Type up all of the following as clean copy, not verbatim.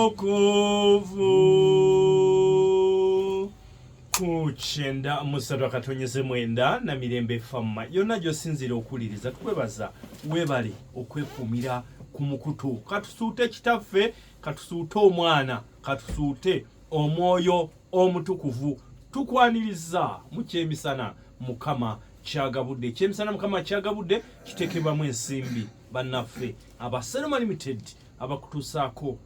Mutukuvu. Ku 93.9 na Mirembe Famma yonna gy'osinziira okuwuliriza, tukwebaza weebale okwekuumira ku mukutu. Katusuute Kitaffe, katusuute Omwana, katusuute Omwoyo Omutukuvu. Tukwaniriza mu Kyemisana Mukama kyagabudde. Ekyemisana Mukama kyagabudde kiteekebwamu ensimbi bannaffe aba Seroma Limited abakutuusaako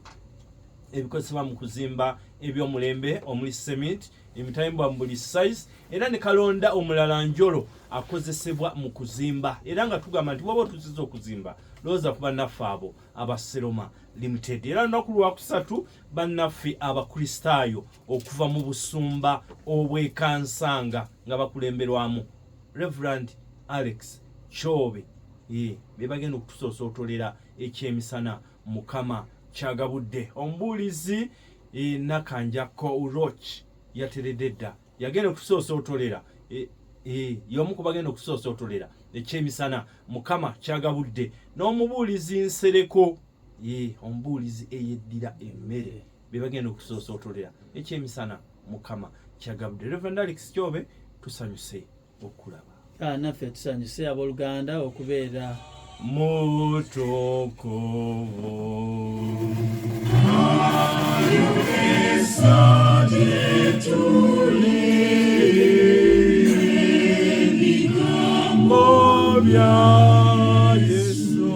ebikozesebwa mu kuzimba eby'omulembe omuli cement, emitayimbwa mu buli size era ne kalonda omulala njolo akozesebwa mu kuzimba, era nga tugamba nti waba otuusiza okuzimba lowooza ku bannaffe abo aba Seroma Limited. Era lunaku lwakusatu bannaffe Abakristaayo okuva mu busumba obw'ekansanga nga bakulemberwamu Reverend Alex Kyobe be bagenda okutusoosootolera ekyemisana Mukama kyagabudde. Omubuulizi Nakanjako Roch yateredde dda, yagenda okutusoosootolera, y'omu ku bagenda okutusoosootolera ekyemisana Mukama kyagabudde, n'omubuulizi Nsereko, omubuulizi eyeddira emmere, be bagenda okutusoosootolera ekyemisana Mukama kyagabudde. Reverend Alex Kyobe, tusanyuse okulaba. Ah, naffe tusanyuse abooluganda okubeera Mutukuvu. Ebigambo bya Yesu.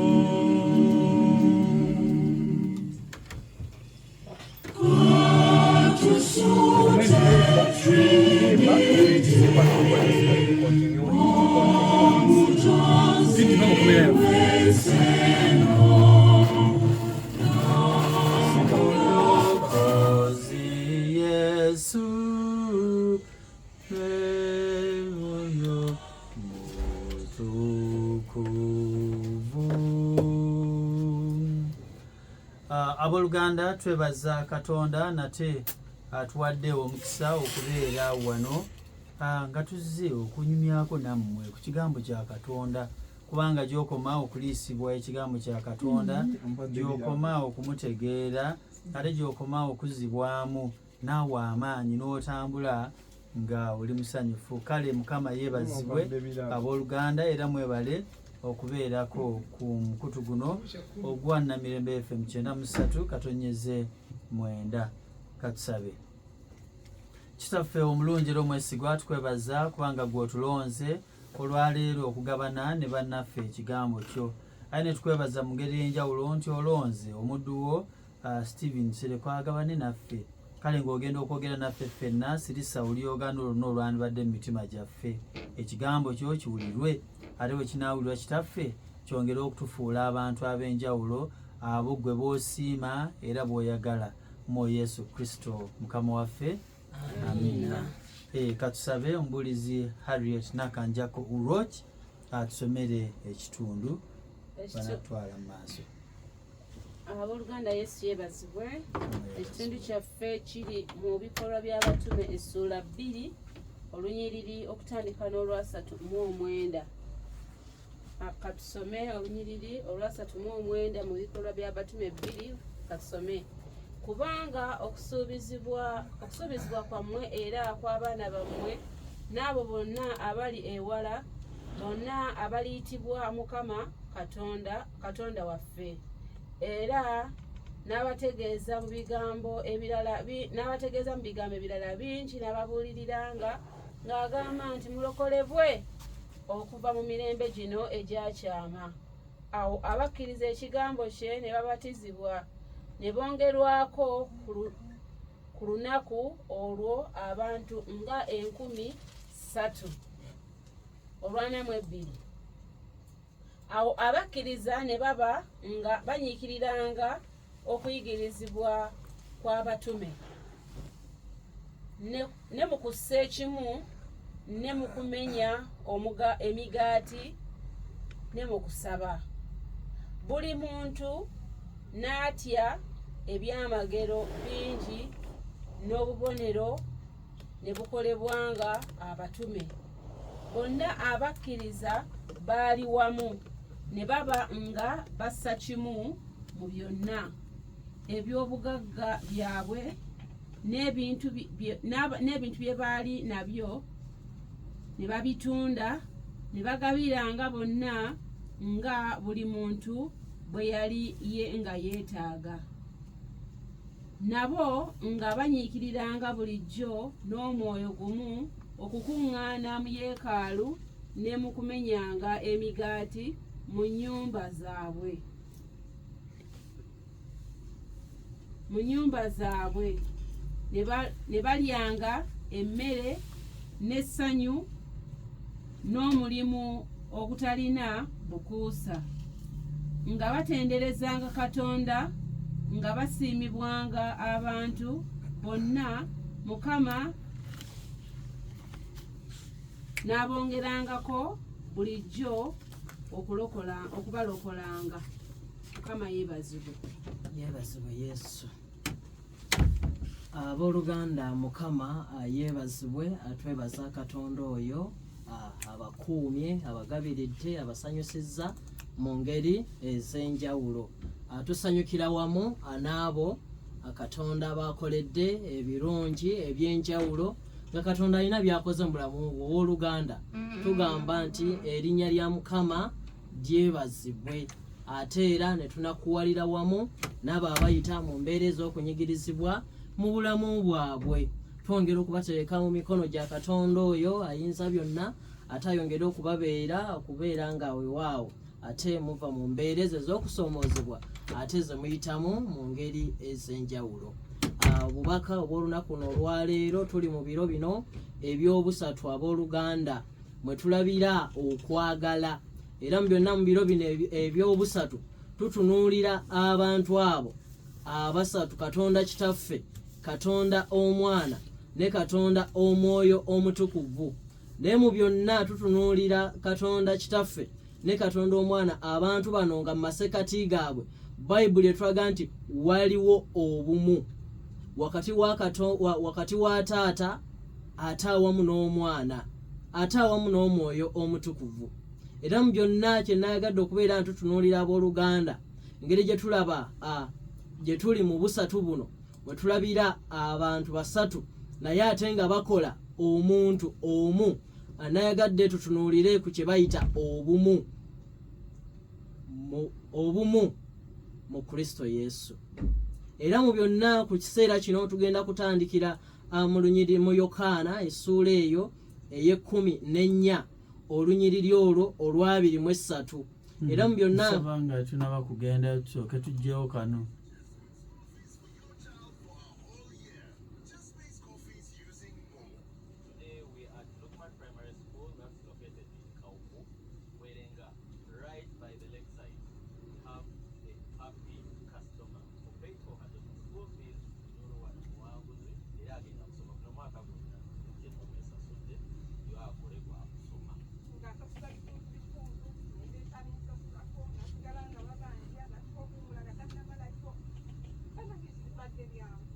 Mwokozi Yesu Mwoyo Mutukuvu. Abooluganda, twebaza Katonda nate atuwadde omukisa okubeera wano nga tuzze okunyumyako nammwe ku kigambo kya Katonda, kubanga gy'okoma okuliisibwa ekigambo kya Katonda, gy'okoma okumutegeera, ate gy'okoma okuzibwamu naawe amaanyi n'otambula nga oli musanyufu. Kale Mukama yeebazibwe abooluganda, era mwebale okubeerako ku mukutu guno ogwa Namirembe FM 93.9. Katusabe. Kitaffe omulungi era omwesigwa, tukwebaza kubanga gwe otulonze olwaleero okugabana ne bannaffe ekigambo kyo. Aye ne tukwebaza mu ngeri ey'enjawulo nti olonze omuddu wo Stephen Nsereko agabane naffe. Kale ng'ogenda okwogera naffe ffenna, sirisa oluyoogaano lwonna olwandibadde mu mitima gyaffe. Ekigambo kyo kiwulirwe, ate bwe kinaawulirwa Kitaffe, kyongere okutufuula abantu ab'enjawulo, abo ggwe b'osiima era b'oyagala. Mu Yesu Kristo Mukama waffe, amiina. Katusabe omubuulizi Harriet Nakanjako Uroch atusomere ekitundu banatwala mu maaso. Abooluganda, Yesu yeebazibwe. Ekitundu kyaffe kiri mu Bikolwa by'Abatume essuula 2, olunyiriri okutandika n'olwasatu mu omwenda. Katusome olunyiriri olwasatu mu omwenda mu Bikolwa by'Abatume 2, katusome. Kubanga okusuubizibwa kwammwe era kw'abaana bammwe n'abo bonna abali ewala, bonna abaliyitibwa Mukama Katonda waffe. Era n'abategeeza mu bigambo ebirala n'abategeeza mu bigambo ebirala bingi, n'ababuuliriranga ng'agamba nti mulokolebwe okuva mu mirembe gino egyakyama. Awo abakkiriza ekigambo kye ne babatizibwa, ne bongerwako ku lunaku olwo abantu nga 3200. Awo abakkiriza ne baba nga banyiikiriranga okuyigirizibwa kw'abatume, ne mu kussa ekimu, ne mu kumenya emigaati, ne mu kusaba. Buli muntu n'atya ebyamagero bingi n'obubonero ne bukolebwanga abatume. Bonna abakkiriza baali wamu, ne baba nga bassa kimu mu byonna. Ebyobugagga byabwe n'ebintu n'ebintu bye baali nabyo ne babitunda ne bagabiranga bonna nga buli muntu bwe yali ye nga yeetaaga. Nabo nga banyiikiriranga bulijjo n'omwoyo gumu okukuŋŋaana mu yeekaalu ne mu kumenyanga emigaati mu nnyumba zaabwe. Mu nnyumba zaabwe ne balyanga emmere n'essanyu n'omulimu ogutalina bukuusa, nga batenderezanga Katonda, nga basiimibwanga abantu bonna. Mukama n'abongerangako bulijjo okubalokolanga. Mukama yeebazibwe. Yeebazibwe Yesu. Abooluganda, Mukama yeebazibwe. Twebaza Katonda oyo abakuumye, abagabiridde, abasanyusizza mu ngeri ez'enjawulo. Tusanyukira wamu n'abo Katonda bakoledde ebirungi ebyenjawulo, nga Katonda alina byakoze mu bulamu bwo. Owooluganda, tugamba nti erinnya lya Mukama lyebazibwe, ate era ne tunakuwalira wamu n'abo abayita mu mbeera ez'okunyigirizibwa mu bulamu bwabwe. Twongera okubateeka mu mikono gya Katonda oyo ayinza byonna, ate ayongere okubabeera, okubeera nga wewaawo ate muva mu mbeera ezo ez'okusoomoozebwa ate ze muyitamu mu ngeri ez'enjawulo. Obubaka obw'olunaku luno olwaleero, tuli mu biro bino ebyobusatu, abooluganda, mwe tulabira okwagala, era mu byonna mu biro bino ebyobusatu tutunuulira abantu abo abasatu: Katonda Kitaffe, Katonda Omwana ne Katonda Omwoyo Omutukuvu. Naye mu byonna tutunuulira Katonda Kitaffe ne Katonda Omwana. Abantu bano nga mu masekati gaabwe Bayibuli etulaga nti waliwo obumu wakati wa Taata, ate awamu n'Omwana, ate awamu n'Omwoyo Omutukuvu. Era mu byonna kye naayagadde okubeera nti tutunuulira, abooluganda, engeri gye tulaba gye tuli mu busatu buno, mwe tulabira abantu basatu naye ate nga bakola omuntu omu. Nayagadde tutunuulire ku kye bayita obumu mu Kristo Yesu. Era mu byonna ku kiseera kino tugenda kutandikira mu lunyiriri mu Yokaana essuula eyo ey'e14, olunyiriri olwo olw'23. Era mu byonna Nsaba nga tunaba kugenda tusooke tuggyewo kano. Today we are at Lukman Primary School that's located in Kauku, Bwerenga, right by the lakeside. We have a happy customer who paid for her daughter's school fees. Nuru muwanguzi era agenda kusoma guno mwaka gwonna nti omwesasudde yo akole gwa kusoma. Ng'asasula bitundu bitundu, nendeeta nensasulako, nasigala nga babanja, natuka okuwumula nga tannamalayo. Bannange, kibadde byangu,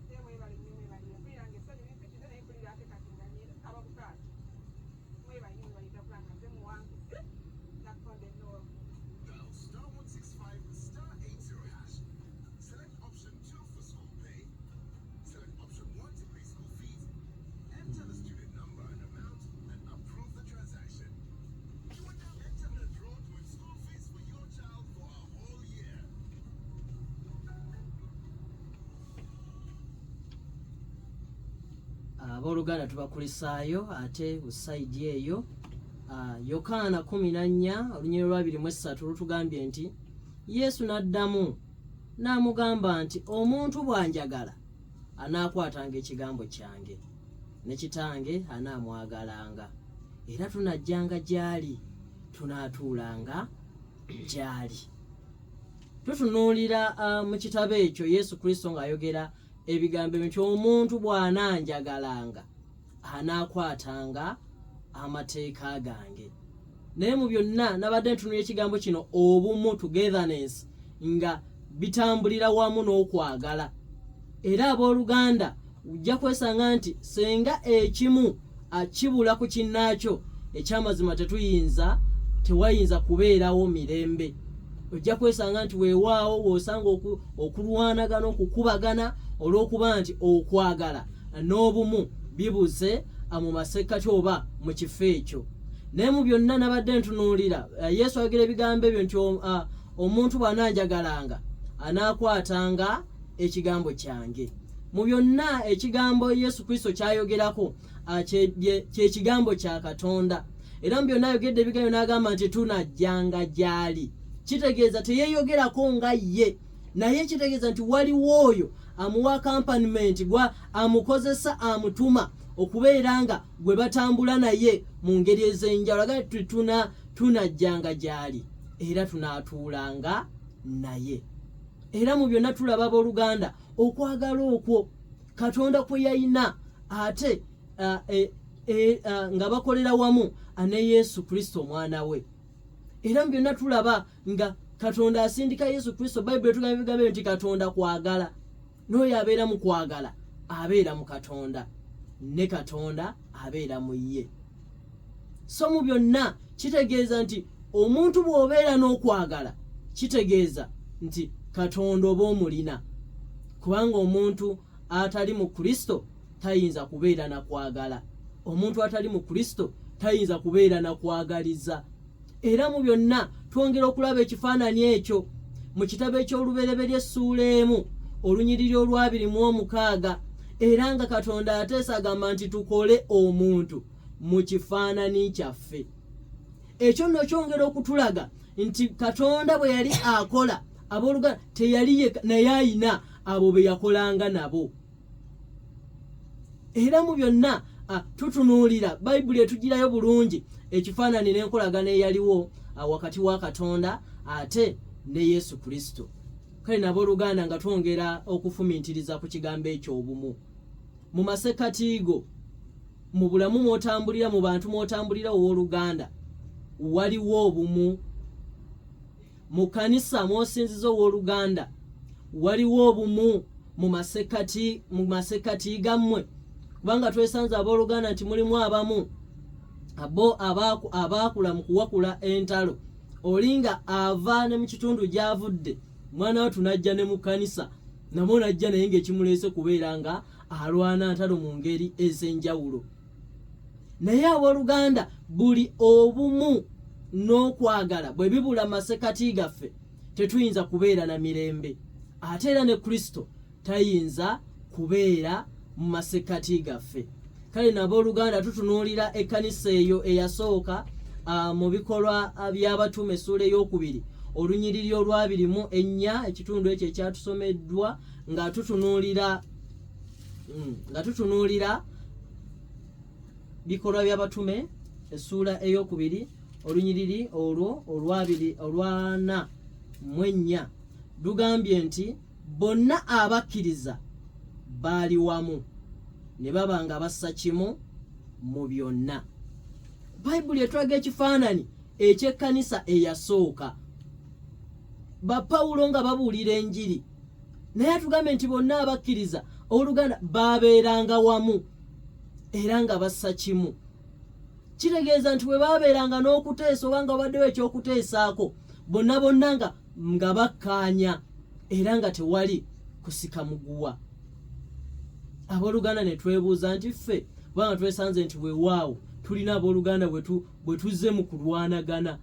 naye mwebale nnyo, mwebale. Mpulira nga essanyu limpitidde, naye mpulira ate kati nga kaba bukaaki. Mwebale nnyo, mwebale ddala nga nze muwanguzi nakonde Noor. Dial *165*80#. Select option 2 for school pay. Select option 1 to pay school fees. Enter the student number and amount and approve the transaction. You are now entered a draw to win school fees for your child for a whole year. Abooluganda, tubakulisaayo ate ku side eyo. Yokaana 14 olunyiriri lwa 23 lutugambye nti Yesu n'addamu n'amugamba nti, "Omuntu bw'anjagala anaakwatanga ekigambo kyange, ne Kitange anaamwagalanga, era tunajjanga gy'ali, tunaatuulanga gy'ali." Tutunuulira mu kitabo ekyo Yesu Kristo ng'ayogera ebigambo ebyo nti, "Omuntu bw'ananjagalanga anaakwatanga amateeka gange." Naye mu byonna nabadde ntunula ekigambo kino obumu, togetherness, nga bitambulira wamu n'okwagala. Era abooluganda, ojja kwesanga nti senga ekimu akibula ku kinnaakyo, ekyamazima tetuyinza, tewayinza kubeerawo mirembe. Ojja kwesanga nti weewaawo w'osanga okulwanagana, okukubagana olw'okuba nti okwagala n'obumu bibuze mu masekkati oba mu kifo ekyo. Naye mu byonna nabadde ntunuulira Yesu ayogera ebigambo ebyo nti omuntu bw'ananjagalanga anaakwatanga ekigambo kyange. Mu byonna ekigambo Yesu Kristo ky'ayogerako kye kigambo kya Katonda. Era mu byonna ayogedde ebigambo n'agamba nti tunajjanga gy'ali. Kitegeeza teyeeyogerako nga ye, naye kitegeeza nti waliwo oyo amuwa accompaniment, gwa amukozesa, amutuma okubeera nga gwe batambula naye mu ngeri ez'enjawulo. Agamba nti tunajjanga gy'ali era tunaatuulanga naye. Era mu byonna tulaba abooluganda okwagala okwo Katonda kwe yalina ate nga bakolera wamu ne Yesu Kristo omwana we. Era mu byonna tulaba nga Katonda asindika Yesu Kristo. Bayibuli etugamba ebigambo nti Katonda kwagala, n'oyo abeera mu kwagala abeera mu Katonda, ne Katonda abeera mu ye. So mu byonna kitegeeza nti omuntu bw'obeera n'okwagala kitegeeza nti Katonda oba omulina, kubanga omuntu atali mu Kristo tayinza kubeera na kwagala. Omuntu atali mu Kristo tayinza kubeera na kwagaliza. Era mu byonna twongera okulaba ekifaananyi ekyo mu kitabo eky'Olubereberye essuula 1 olunyiriri olwabiri mu omukaaga, era nga Katonda ateesa agamba nti tukole omuntu mu kifaananyi kyaffe. Ekyo nno kyongera okutulaga nti Katonda bwe yali akola abooluganda teyali yekka, naye ayina abo be yakolanga nabo. Era mu byonna tutunuulira Bayibuli etugirayo bulungi ekifaananyi n'enkolagana eyaliwo wakati wa Katonda ate ne Yesu Kristo. Kale n'abooluganda nga twongera okufumintiriza ku kigambo ekyo obumu mu masekkati go, mu bulamu mw'otambulira, mu bantu mw'otambulira ow'oluganda, waliwo obumu. Mu kkanisa mw'osinziza ow'oluganda, waliwo obumu mu masekkati gammwe. Kubanga twesanze abooluganda nti mulimu abamu bo abaakula mu kuwakula entalo, oli nga ava ne mu kitundu gy'avudde, mwana wattu n'ajja ne mu kkanisa namo n'ajja naye ng'ekimuleese kubeera nga alwana ntalo mu ngeri ez'enjawulo. Naye abooluganda buli obumu n'okwagala bwe bibula masekkati gaffe tetuyinza kubeera na mirembe, ate era ne Kristo tayinza kubeera mu masekkati gaffe. Kale n'abooluganda tutunuulira ekkanisa eyo eyasooka mu bikolwa by'abatume essuula 2 olunyiriri olwabiri mu ennya, ekitundu ekyo ekyatusomeddwa nga tutunuulira bikolwa by'abatume essuula 2 olunyiriri olwo olwabiri olwana mu ennya, lugambye nti bonna abakkiriza baali wamu ne baba nga bassa kimu mu byonna. Bayibuli etulaga ekifaananyi eky'ekkanisa eyasooka, ba Pawulo nga babuulira enjiri, naye atugambye nti bonna abakkiriza oluganda baabeeranga wamu era nga bassa kimu. Kitegeeza nti bwe baabeeranga n'okuteesa oba nga wabaddewo ekyokuteesaako, bonna bonna nga bakkaanya era nga tewali kusika muguwa. Abooluganda ne twebuuza nti ffe kubanga twesanze nti weewaawo tulina abooluganda bwe tuzze mu kulwanagana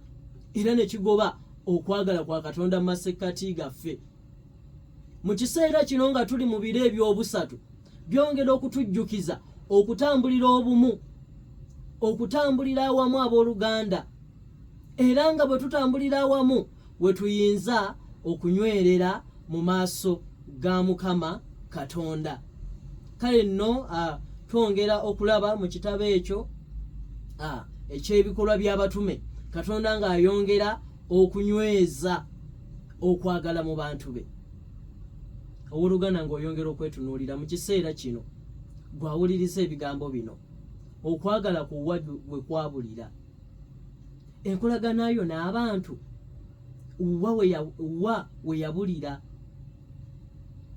era ne kigoba okwagala kwa Katonda mu masekkati gaffe. Mu kiseera kino nga tuli mu biro eby'obusatu, byongera okutujjukiza okutambulira obumu, okutambulira awamu abooluganda, era nga bwe tutambulira awamu we tuyinza okunywerera mu maaso ga Mukama Katonda. Kale nno twongera okulaba mu kitabo ekyo eky'ebikolwa by'abatume, Katonda ng'ayongera okunyweza okwagala mu bantu be. Owooluganda ng'oyongera okwetunuulira mu kiseera kino, gw'awuliriza ebigambo bino, okwagala kuwa we kwabulira, enkolagana yo n'abantu wa we yabulira,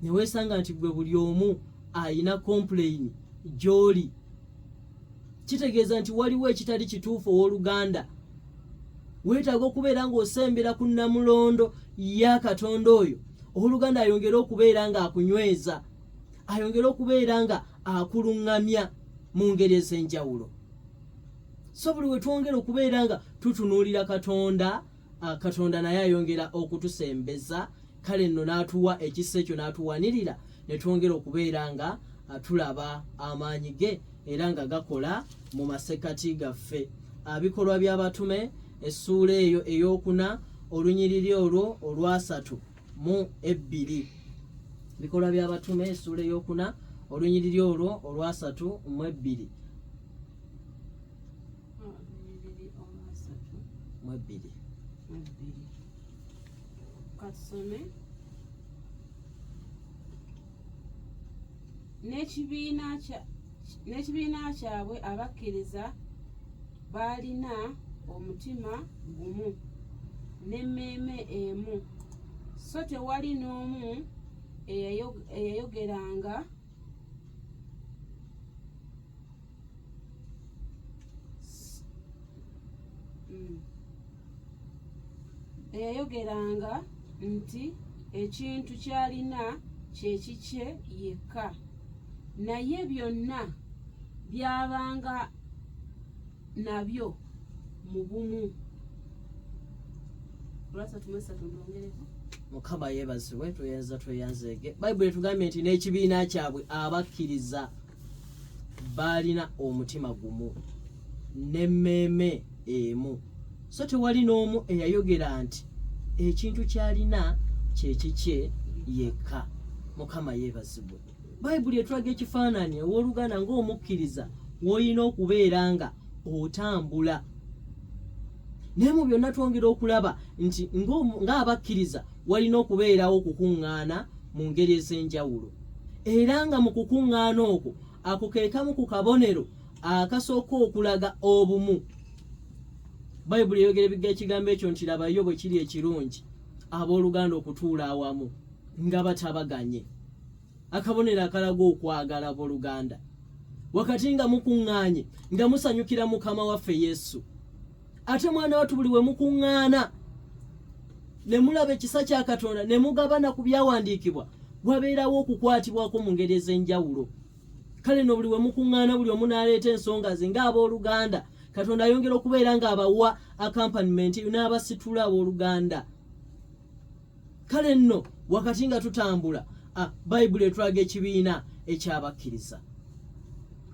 ne weesanga nti gwe buli omu ayina complain gy'oli. Kitegeeza nti waliwo ekitali kituufu owooluganda. Weetaaga okubeera ng'osembera ku nnamulondo ya Katonda oyo, owooluganda, ayongere okubeera ng'akunyweza, ayongere okubeera nga akuluŋŋamya mu ngeri ez'enjawulo. So buli we twongera okubeera nga tutunuulira Katonda, Katonda naye ayongera okutusembeza. Kale nno n'atuwa ekisa ekyo, n'atuwanirira, ne twongera okubeera nga tulaba amaanyi ge era nga gakola mu masekkati gaffe. Bikolwa by'Abatume essuula eyo ey'okuna, olunyiriri olwo olwasatu mu ebbiri. Bikolwa by'Abatume essuula ey'okuna, olunyiriri olwo olwasatu mu ebbiri. Olunyiriri olwasatu mu ebbiri. Mu ebbiri. Katusome. N'ekibiina kyabwe abakkiriza baalina omutima gumu n'emmeeme emu, so tewali n'omu eyayogeranga eyayogeranga nti ekintu ky'alina kye kikye yekka, naye byonna byabanga nabyo mu bumu. 33 ndongereko. Mukama yeebazibwe. Tweyanza, tweyanzeege. Bayibuli etugambye nti n'ekibiina kyabwe abakkiriza baalina omutima gumu n'emmeeme emu, so tewali n'omu eyayogera nti ekintu ky'alina kye kikye yekka. Mukama yeebazibwe. Bayibuli etulaga ekifaananyi, owooluganda, ng'omukkiriza w'olina okubeera nga otambula. Naye mu byonna twongera okulaba nti ng'abakkiriza walina okubeerawo okukuŋŋaana mu ngeri ez'enjawulo, era nga mu kukuŋŋaana okwo, ako ke kamu ku kabonero akasooka okulaga obumu. Bayibuli eyogera ebiga ekigambo ekyo nti, "Labayo bwe kiri ekirungi abooluganda okutuula awamu nga batabaganye." Akabonero akalaga okwagala abooluganda, wakati nga mukuŋŋaanye nga musanyukira Mukama waffe Yesu. Ate mwana wattu, buli we mukuŋŋaana ne mulaba ekisa kya Katonda ne mugabana ku byawandiikibwa, wabeerawo okukwatibwako mu ngeri ez'enjawulo. Kale no buli we mukuŋŋaana, buli omu n'aleeta ensonga ze ng'abooluganda, Katonda ayongera okubeera ng'abawa accompaniment n'abasitula, abooluganda. Kale nno wakati nga tutambula, Bayibuli etulaga ekibiina ekyabakkiriza,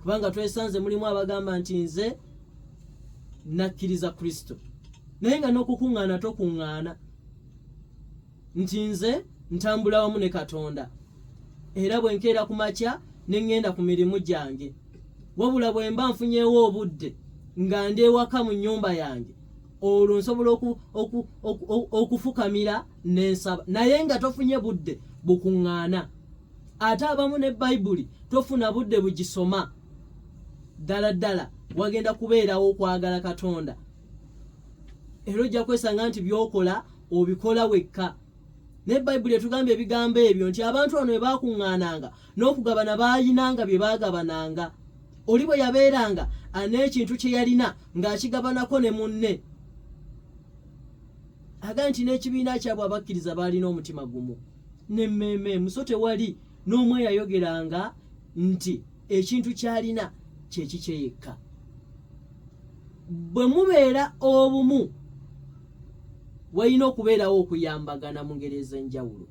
kubanga twesanze mulimu abagamba nti, "Nze nakkiriza Kristo," naye nga n'okukuŋŋaana tokuŋŋaana, nti, "Nze ntambula wamu ne Katonda, era bwe nkeera ku makya ne ŋŋenda ku mirimu gyange, wabula bwe mba nfunyeewo obudde nga ndi ewaka mu nnyumba yange, olwo nsobola okufukamira n'ensaba," naye nga tofunye budde bukuŋŋaana. Ate abamu ne Bayibuli tofuna budde bugisoma. Ddala ddala wagenda kubeerawo okwagala Katonda, era ojja kwesanga nti byokola obikola wekka. Naye Bayibuli etugambye ebigambo ebyo nti abantu bano bwe baakuŋŋaananga n'okugabana, baayinanga bye baagabananga. Oli bwe yabeeranga n'ekintu kye yalina ng'akigabanako ne munne. Agambye nti n'ekibiina kyabwe abakkiriza baalina omutima gumu n'emmeeme emu, so tewali n'omu eyayogeranga nti ekintu ky'alina kye kikye yekka. Bwe mubeera obumu, walina okubeerawo okuyambagana mu ngeri ez'enjawulo.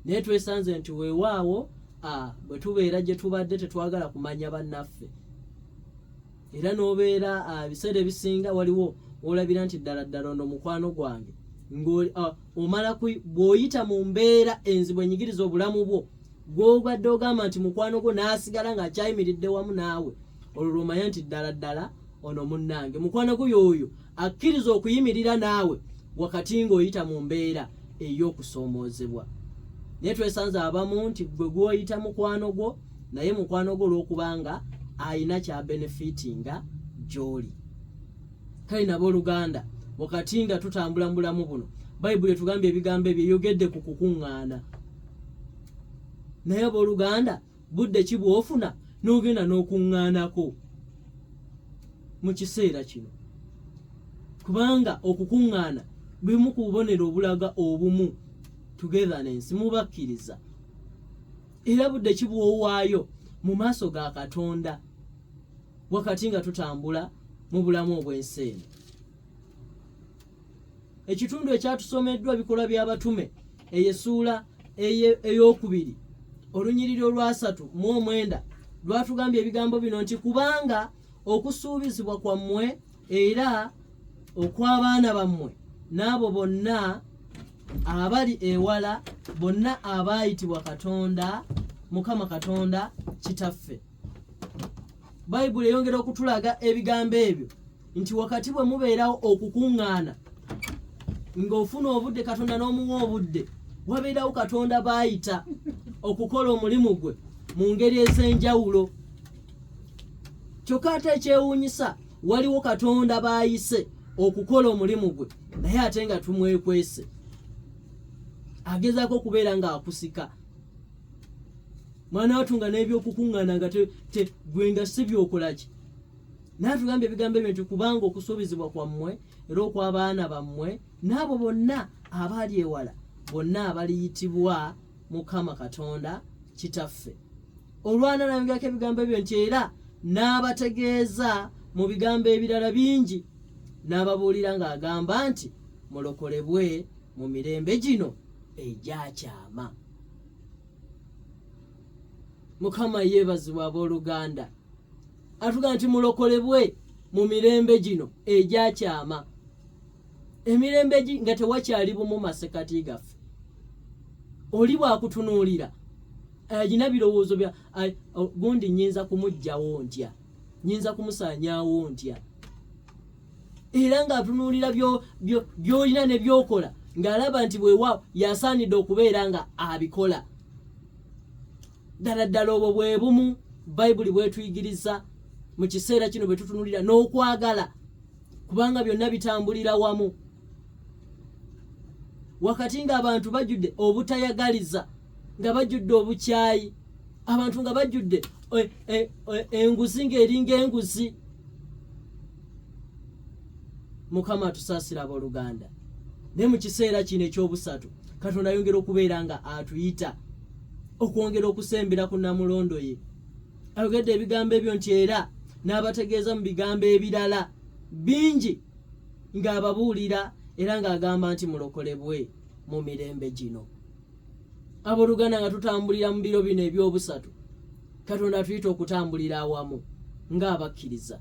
Naye twesanze nti weewaawo, bwe tubeera gye tubadde tetwagala kumanya bannaffe, era n'obeera ebiseera ebisinga waliwo olabira nti ddala ddala ono mukwano gwange, omala bw'oyita mu mbeera enzibu enyigiriza obulamu bwo, gw'obadde ogamba nti mukwano gwo n'asigala ng'akyayimiridde wamu naawe, olwo lw'omanya nti ddala ddala ono munnange. Mukwano gwo y'oyo akkiriza okuyimirira naawe wakati ng'oyita mu mbeera ey'okusoomoozebwa. Naye twesanze abamu nti gwe gw'oyita mukwano gwo, naye mukwano gwo olw'okubanga ayina kyabenefitinga gy'oli. Kale nabooluganda, wakati nga tutambula mu bulamu buno, Bayibuli etugambye ebigambo ebyo, eyogedde ku kukuŋŋaana. Naye abooluganda, budde ki bw'ofuna n'ogenda n'okuŋŋaanako mu kiseera kino? Kubanga okukuŋŋaana bumu ku bubonero obulaga obumu, togetherness, mubakkiriza. Era budde ki bw'owaayo mu maaso ga Katonda wakati nga tutambula mu bulamu obw'ensi eno? Ekitundu ekyatusomeddwa, Bikolwa by'Abatume, eyo essuula ey'okubiri, olunyiriri olwasatu mu 9, lwatugambye ebigambo bino nti, "Kubanga okusuubizibwa kwammwe era okw'abaana bammwe n'abo bonna abali ewala, bonna abaayitibwa Katonda, Mukama Katonda Kitaffe." Bayibuli eyongera okutulaga ebigambo ebyo nti wakati bwe mubeerawo okukuŋŋaana, ng'ofuna obudde Katonda n'omuwa obudde, wabeerawo Katonda baayita okukola omulimu gwe mu ngeri ez'enjawulo. Kyokka ate ekyewuunyisa, waliwo Katonda baayise okukola omulimu gwe, naye ate nga tumwekwese. Agezaako okubeera ng'akusika, mwana watu, nga n'ebyokukuŋŋaana nga gwe nga si byokolaki. Naye atugambye ebigambo ebyo nti, "Kubanga okusuubizibwa kwammwe era okw'abaana bammwe n'abo bonna abaali ewala, bonna abaliyitibwa Mukama Katonda Kitaffe." Olwana nayongerako ebigambo ebyo nti, "Era n'abategeeza mu bigambo ebirala bingi, n'ababuulira ng'agamba nti mulokolebwe mu mirembe gino egyakyama." Mukama yeebazibwa. Abooluganda, atuga nti mulokolebwe mu mirembe gino egyakyama, emirembe gi nga tewakyali bumu masekati gaffe. Oli bwakutunuulira alina birowoozo bya gundi, nyinza kumuggyawo ntya, nyinza kumusaanyaawo ntya? Era ng'atunuulira by'olina ne by'okola, ng'alaba nti bwewaawo yasaanidde okubeera nga abikola. Ddala ddala obwo bwe bumu Bayibuli bwetuyigiriza mu kiseera kino bwe tutunuulira n'okwagala, kubanga byonna bitambulira wamu. Wakati ng'abantu bajjudde obutayagaliza, nga bajjudde obukyayi, abantu nga bajjudde enguzi ng'eringa enguzi. Mukama atusaasira, abooluganda. Naye mu kiseera kino ekyobusatu, Katonda ayongera okubeera nga atuyita okwongera okusembera ku namulondo ye. Ayogedde ebigambo ebyo nti, "Era n'abategeeza mu bigambo ebirala bingi, ng'ababuulira era ng'agamba nti mulokolebwe mu mirembe gino." Abooluganda, nga tutambulira mu biro bino ebyobusatu, Katonda atuyita okutambulira awamu ng'abakkiriza.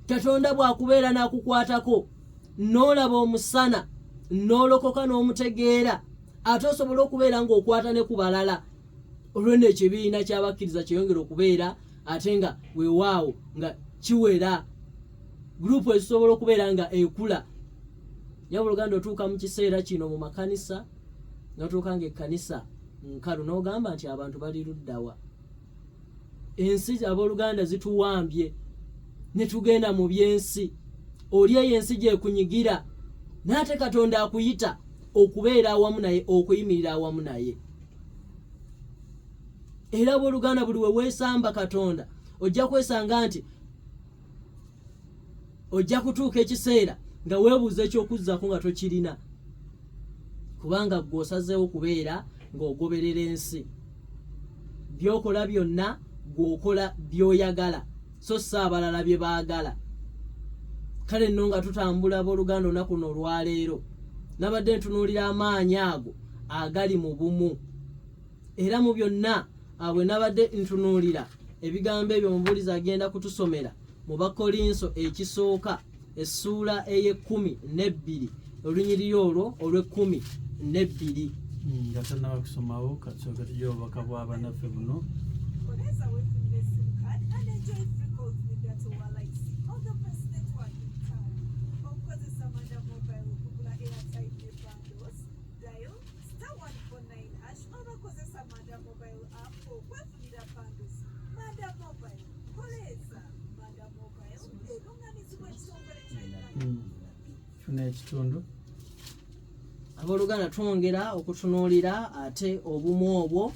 Katonda bw'akubeera n'akukwatako n'olaba omusana n'olokoka n'omutegeera, ate osobole okubeera ng'okwata ne ku balala, olweno ekibiina ky'abakkiriza kyeyongera okubeera ate nga weewaawo nga kiwera gurupu ezisobola okubeera nga ekula. Nyabooluganda, otuuka mu kiseera kino mu makanisa, notuuka nga ekkanisa nkalu, n'ogamba nti abantu bali luddawa? Ensi, abooluganda, zituwambye ne tugenda mu byensi. Oli eyo ensi gyekunyigira, naye ate Katonda akuyita okubeera awamu naye, okuyimirira awamu naye. Era abooluganda, buli we weesamba Katonda, ojja kwesanga nti ojja kutuuka ekiseera nga weebuuza ekyokuzzako nga tokirina, kubanga gwe osazeewo kubeera ng'ogoberera ensi. Byokola byonna gw'okola by'oyagala, so si abalala bye baagala. Kale nno nga tutambula, abooluganda, olunaku luno olwaleero nabadde ntunuulira amaanyi ago agali mu bumu. Era mu byonna bwe nabadde ntunuulira ebigambo ebyo, omubuulizi agenda kutusomera mu Bakolinso ekisooka, essuula ey'e12, olunyiriri olwo olw'e12. Nga tannaba kusomawo, katusooke tujja obubaka bw'abannaffe buno. Boneza weefunire SIM card and enjoy free calls with data like all the best network in town. Okukozesa Manda Mobile okugula airtime ne bundles, dial *149# oba kozesa Manda Mobile app okwefunira bundles. Manda Mobile, koleeza Manda Mobile, erungamizibwa ekitongole kya Uganda. Funa ekitundu. Abooluganda, twongera okutunuulira ate obumu obwo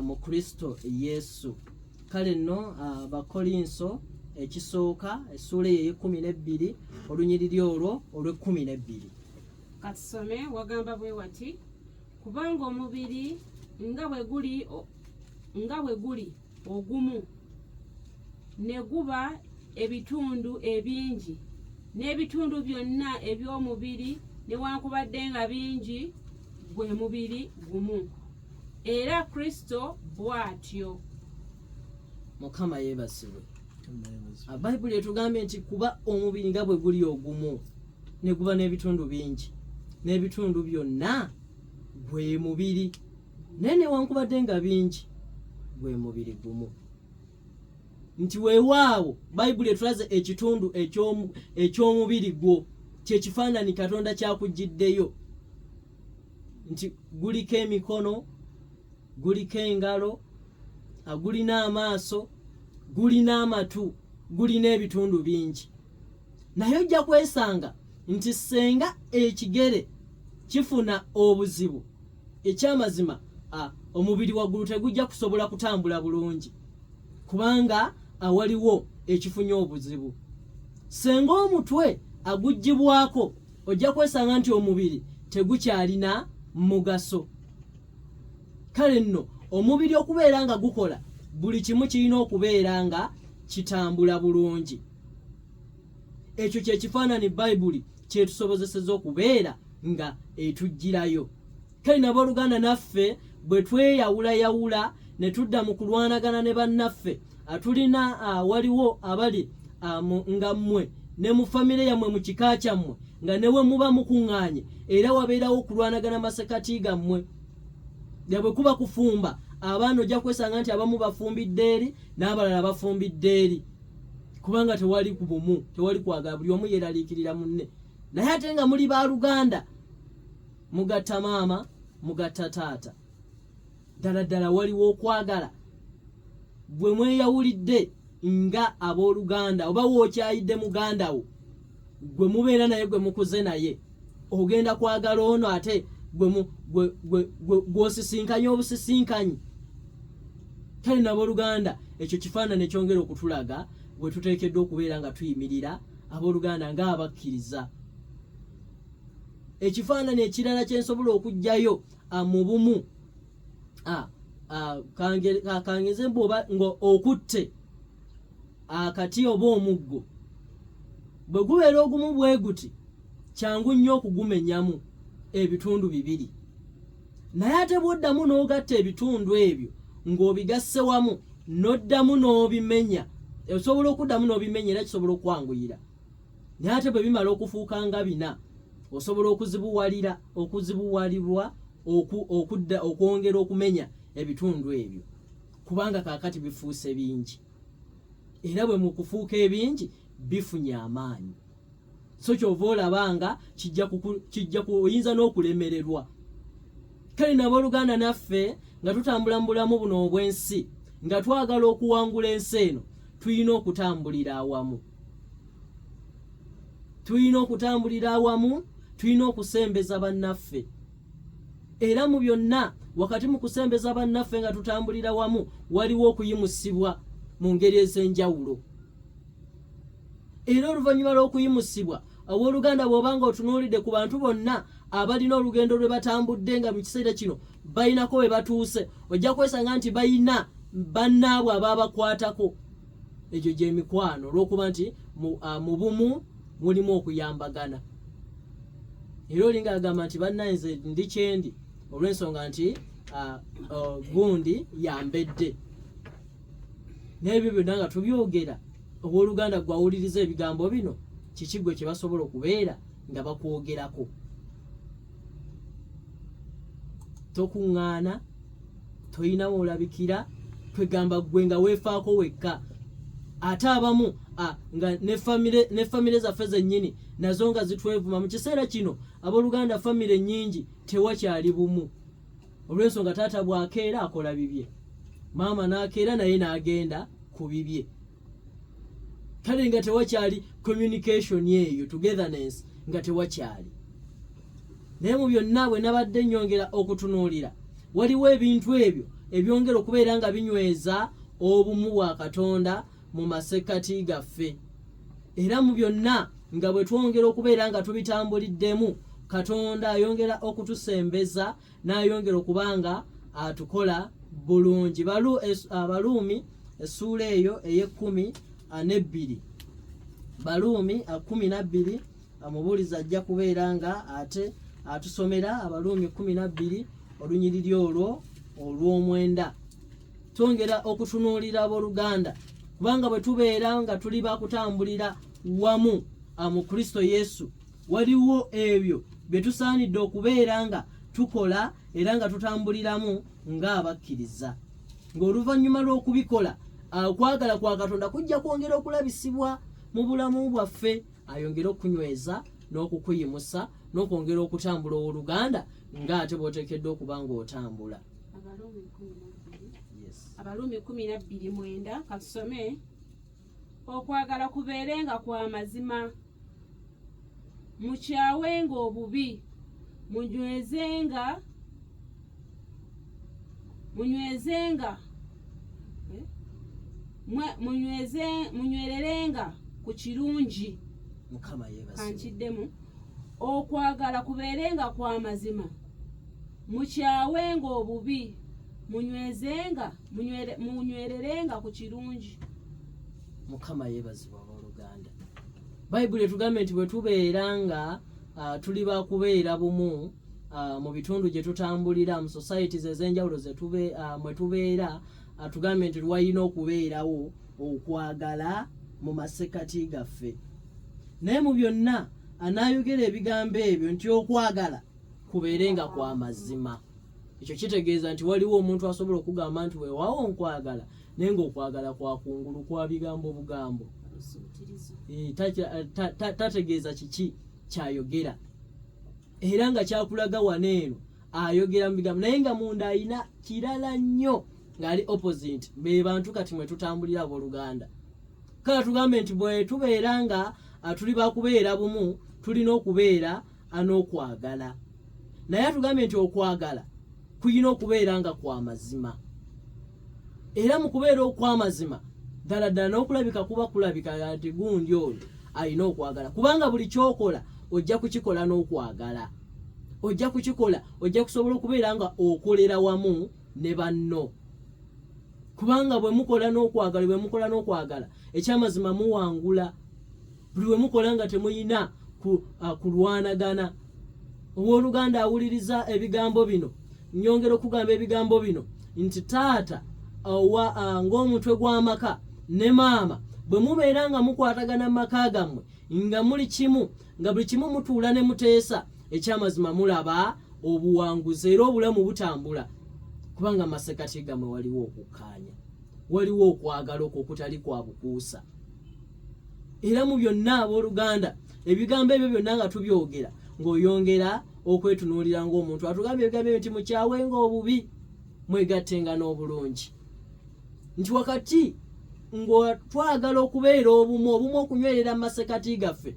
mu Kristo Yesu. Kale nno, Bakolinso Ekisooka essuula eyo ey'ekkumi n'ebbiri olunyiriri olwo olw'ekkumi n'ebbiri. Katusome. Wagamba bwe wati: kubanga omubiri nga bwe guli ogumu ne guba ebitundu ebingi, n'ebitundu byonna eby'omubiri newankubadde nga bingi, gwe mubiri gumu, era Kristo bw'atyo. Mukama yeebazibwe. Bayibuli etugambye nti kuba omubiri nga bwe guli ogumu ne guba n'ebitundu bingi, n'ebitundu byonna gwe mubiri, naye newankubadde nga bingi, gwe mubiri gumu. Nti weewaawo Bayibuli etulaze ekitundu eky'omubiri gwo, kyekifaananyi Katonda kyakugiddeyo, nti guliko emikono, guliko engalo, gulina amaaso, gulina amatu, gulina ebitundu bingi. Naye ojja kwesanga nti senga ekigere kifuna obuzibu, ekyamazima omubiri waggulu tegujja kusobola kutambula bulungi, kubanga awaliwo ekifunye obuzibu. Senga omutwe aguggyibwako, ojja kwesanga nti omubiri tegukyalina mugaso. Kale nno omubiri okubeera nga gukola, buli kimu kirina okubeera nga kitambula bulungi. Ekyo kyekifaanani Bayibuli kyetusobozeseza okubeera nga etugirayo. Kale nabooluganda, naffe bwe tweyawulayawula ne tudda mu kulwanagana ne bannaffe, tulina waliwo abali nga mmwe ne mu famire yammwe, mu kika kyammwe, nga ne we muba mukuŋŋaanye era wabeerawo okulwanagana masekati gammwe. Nga bwe kuba kufumba, abaana ojja kwesanga nti abamu bafumbidde eri n'abalala bafumbidde eri, kubanga tewali ku bumu, tewali kwagala, buli omu yeeraliikirira munne. Naye ate nga muli baluganda, mugatta maama, mugatta taata, ddala ddala waliwo okwagala. Bwe mweyawulidde nga abooluganda, oba wookyayidde muganda wo gwe mubeera naye, gwe mukuze naye, ogenda kwagala ono ate gw'osisinkanye obusisinkanyi? Kale nabooluganda, ekyo kifaananyi ekyongera okutulaga bwe tuteekeddwa okubeera nga tuyimirira abooluganda ng'abakkiriza. Ekifaananyi ekirala kyensobola okuggyayo mu bumu, kangeze bwoba nga okutte akati oba omuggo, bwe gubeera ogumu bwe guti, kyangu nnyo okugumenyamu ebitundu bibiri. Naye ate bw'oddamu n'ogatta ebitundu ebyo ng'obigasse wamu, n'oddamu n'obimenya, osobola okuddamu n'obimenya era kisobola okwanguyira. Naye ate bwe bimala okufuuka nga bina, osobola okuzibuwalira okuzibuwalirwa okudda okwongera okumenya ebitundu ebyo, kubanga kaakati bifuuse bingi, era bwe mu kufuuka ebingi bifunye amaanyi. So kyova olaba nga kijja oyinza n'okulemererwa. Kale nabooluganda, naffe nga tutambula mu bulamu buno obw'ensi, nga twagala okuwangula ensi eno, tulina okutambulira awamu, tulina okutambulira awamu, tulina okusembeza bannaffe. Era mu byonna, wakati mu kusembeza bannaffe nga tutambulira wamu, waliwo okuyimusibwa mu ngeri ez'enjawulo. Era oluvannyuma lw'okuyimusibwa, owooluganda, bw'oba nga otunuulidde ku bantu bonna abalina olugendo lwe batambudde, nga mu kiseera kino balinako we batuuse, ojja kwesanga nti balina bannaabwe ababakwatako. Egyo gy'emikwano, olw'okuba nti mu bumu mulimu okuyambagana. Era olinga agamba nti bannaye, nze ndi kyendi olw'ensonga nti gundi yambedde. N'ebyo byonna nga tubyogera, owooluganda, gwawuliriza ebigambo bino, kiki gwe kye basobola okubeera nga bakwogerako? Tokuŋŋaana, toyinawo olabikira, kwegamba gwe nga weefaako wekka. Ate abamu nga ne famire zaffe zennyini nazo nga zitwevuma. Mu kiseera kino, abooluganda, famire nnyingi tewakyali bumu, olw'ensonga taata bw'akeera akola bibye, maama n'akeera naye n'agenda ku bibye. Kale nga tewakyali communication eyo, togetherness nga tewakyali. Naye mu byonna, bwe nabadde nnyongera okutunuulira, waliwo ebintu ebyo ebyongera okubeera nga binyweza obumu bwa Katonda. mu masekkati gaffe. Era mu byonna nga bwe twongera okubeera nga tubitambuliddemu, Katonda ayongera okutusembeza n'ayongera okuba nga atukola bulungi. Abaruumi essuula eyo ey'ekkumi n'ebbiri, Baruumi 12, omubuulizi ajja kubeera nga ate atusomera Abaruumi 12 olunyiriri olwo olw'omwenda. Twongera okutunuulira abooluganda, kubanga bwe tubeera nga tuli bakutambulira wamu mu Kristo Yesu, waliwo ebyo bye tusaanidde okubeera nga tukola era nga tutambuliramu ng'abakkiriza, ng'oluvannyuma lw'okubikola okwagala kwa Katonda kujja kwongera okulabisibwa mu bulamu bwaffe, ayongere okunyweza n'okukuyimusa n'okwongera okutambula ow'oluganda ng'ate bw'oteekeddwa okuba ng'otambula. Abaruumi 12:9, katusome. Okwagala kubeerenga kwa mazima, mukyawenga obubi, munywezenga munywezenga munywererenga ku kirungi. Mukama yeebazibwe. Kankiddemu. Okwagala kubeerenga kwa mazima, mukyawenga obubi, munywezenga munywererenga ku kirungi. Mukama yeebazibwa abooluganda. Bayibuli etugambe nti bwe tubeera nga tuli bakubeera bumu mu bitundu gye tutambulira, mu societies ez'enjawulo mwe tubeera, tugambe nti lwalina okubeerawo okwagala mu masekkati gaffe. Naye mu byonna anaayogera ebigambo ebyo nti okwagala kubeere nga kwa mazima. Ekyo kitegeeza nti waliwo omuntu asobola okugamba nti weewaawo nkwagala, naye ng'okwagala kwa kungulu, kwa bigambo bugambo. Tategeeza kiki kyayogera, era nga kyakulaga wano eno ayogera mu bigambo, naye nga munda ayina kirala nnyo ng'ali opposite. Be bantu kati mwe tutambulira abooluganda. Kale tugambe nti bwe tubeera nga tuli bakubeera bumu, tulina okubeera n'okwagala, naye atugambye nti okwagala kulina okubeera nga kwa mazima, era mu kubeera okw'amazima ddala ddala n'okulabika kuba kulabika nti gundi oyo alina okwagala, kubanga buli kyokola ojja kukikola n'okwagala, ojja kukikola, ojja kusobola okubeera nga okolera wamu ne banno, kubanga bwe mukola n'okwagala, bwe mukola n'okwagala, ekyamazima muwangula. Buli bwe mukola nga temuyina kulwanagana. Owooluganda awuliriza ebigambo bino, nyongera okugamba ebigambo bino nti taata ng'omutwe gw'amaka ne maama, bwe mubeera nga mukwatagana mu maka gammwe, nga muli kimu, nga buli kimu mutuula ne muteesa, ekyamazima mulaba obuwanguzi era obulamu butambula, kubanga amasekati gammwe waliwo okukkaanya, waliwo okwagala okwo okutali kwa bukuusa. Era mu byonna abooluganda, ebigambo ebyo byonna nga tubyogera, ng'oyongera okwetunuulira ng'omuntu atugambye ebigambo ebyo nti mukyawenga obubi, mwegattenga n'obulungi, nti wakati nga twagala okubeera obumu, obumu okunywerera mu masekati gaffe,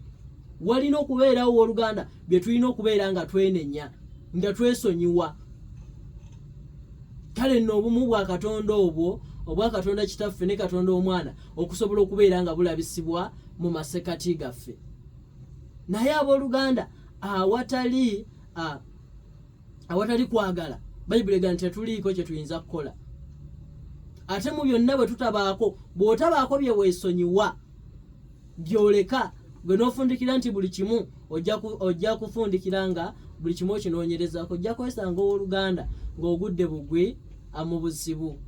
walina okubeerawo owooluganda bye tulina okubeera nga twenenya, nga twesonyiwa. Kale nno obumu bwa Katonda obwo obwa Katonda Kitaffe ne Katonda Omwana okusobola okubeera nga bulabisibwa mu masekati gaffe. Naye abooluganda, awatali awatali kwagala, Bayibuli egamba nti tetuliiko kye tuyinza kukola. Ate mu byonna bwe tutabaako, bw'otabaako bye weesonyiwa byoleka gwe n'ofundikira nti buli kimu ojja kufundikira nga buli kimu okinoonyerezaako, ojja kwesanga owooluganda ng'ogudde bugwi mu buzibu.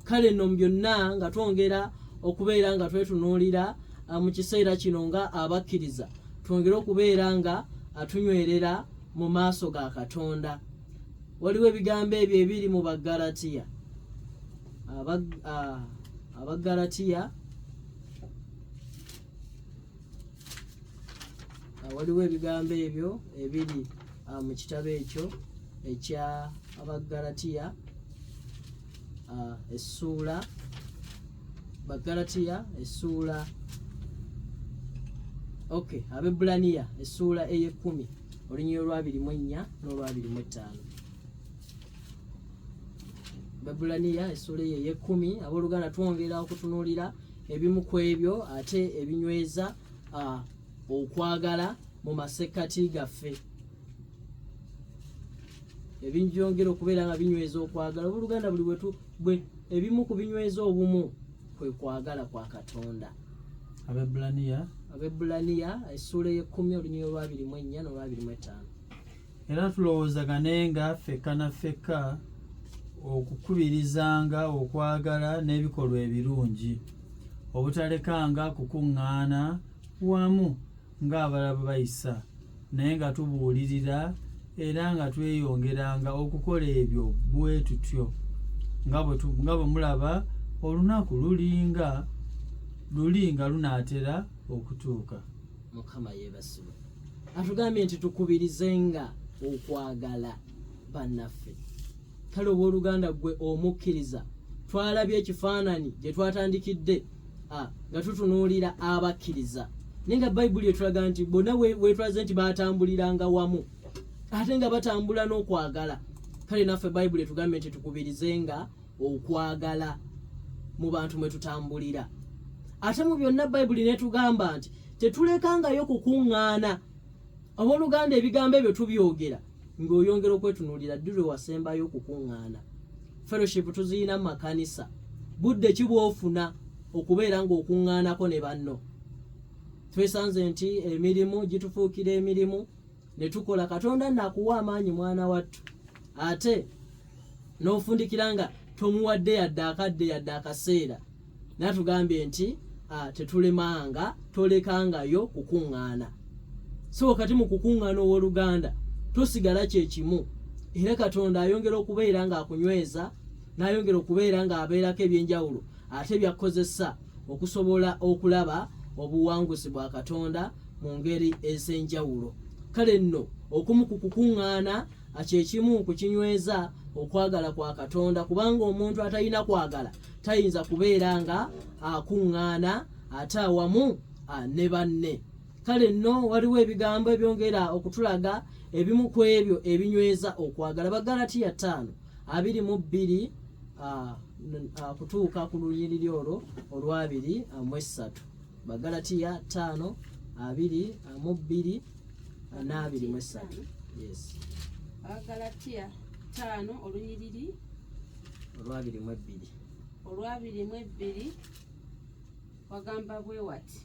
Kale nno mu byonna nga twongera okubeera nga twetunuulira mu kiseera kino nga abakkiriza, twongere okubeera nga tunywerera mu maaso ga Katonda. Waliwo ebigambo ebyo ebiri mu Baggalatiya, Abaggalatiya, waliwo ebigambo ebyo ebiri mu kitabo ekyo ekya Abaggalatiya, essuula Baggalatiya essuula, okay, Abebbulaniya essuula ey'ekkumi, olunyiriri olwabiri mu ennya n'olwabiri mu ttaano. Babbulaniya essuula eyo ey'ekkumi. Abooluganda, twongera okutunuulira ebimu ku ebyo ate ebinyweza okwagala mu masekkati gaffe, ebinyongera okubeera nga binyweza okwagala obooluganda. Buli wetu bwe ebimu ku binyweza obumu kwe kwagala kwa Katonda. Abebbulaniya. Abebbulaniya essuula ey'ekkumi, olunyiriri olwa 24 n'olwa 25. Era tulowoozaganenga ffekka na ffekka okukubirizanga okwagala n'ebikolwa ebirungi, obutalekanga kukuŋŋaana wamu ng'abalala bwe bayisa, naye nga tubuulirira era nga tweyongeranga okukola ebyo bwe tutyo nga bwe mulaba olunaku lulinga luli nga lunaatera okutuuka. Mukama yeebasibwe. Atugambye nti tukubirizenga okwagala bannaffe. Kale owooluganda, gwe omukkiriza, twalabye ekifaananyi gye twatandikidde nga tutunuulira abakkiriza, naye nga Bayibuli etulaga nti bonna wetulaze nti batambuliranga wamu ate nga batambula n'okwagala. Kale naffe Bayibuli etugambye nti tukubirizenga okwagala mu bantu mwe tutambulira. Ate mu byonna Bayibuli netugamba nti tetulekangayo kukuŋŋaana. Abooluganda, ebigambo ebyo tubyogera ng'oyongera okwetunuulira ddi lwe wasembayo okukuŋŋaana. Fellowship tuziyina mu makanisa. Budde ki bw'ofuna okubeera ng'okuŋŋaanako ne banno? Twesanze nti emirimu gitufuukira emirimu ne tukola. Katonda naakuwa amaanyi, mwana wattu, ate n'ofundikira nga tomuwadde yadde akadde yadde akaseera. Natugambye nti tetulemanga, tolekangayo kukuŋŋaana. So kati mu kukuŋŋaana, owooluganda, tosigala kyekimu, era Katonda ayongera okubeera ng'akunyweza n'ayongera okubeera ng'abeerako ebyenjawulo ate byakkozesa okusobola okulaba obuwanguzi bwa Katonda mu ngeri ez'enjawulo. Kale nno okumu ku kukuŋŋaana kyekimu ku kinyweza okwagala kwa Katonda, kubanga omuntu atalina kwagala tayinza kubeera nga akuŋŋaana ate awamu ne banne. Kale nno waliwo ebigambo ebyongera okutulaga ebimu ku ebyo ebinyweza okwagala. Bagalatiya 5:22 kutuuka ku lunyiriri olwo olwa 23. Bagalatiya 5:22 n'23, yes. Abagalatiya 5, olunyiriri olwa 22. Olwa 22, wagamba bwe wati: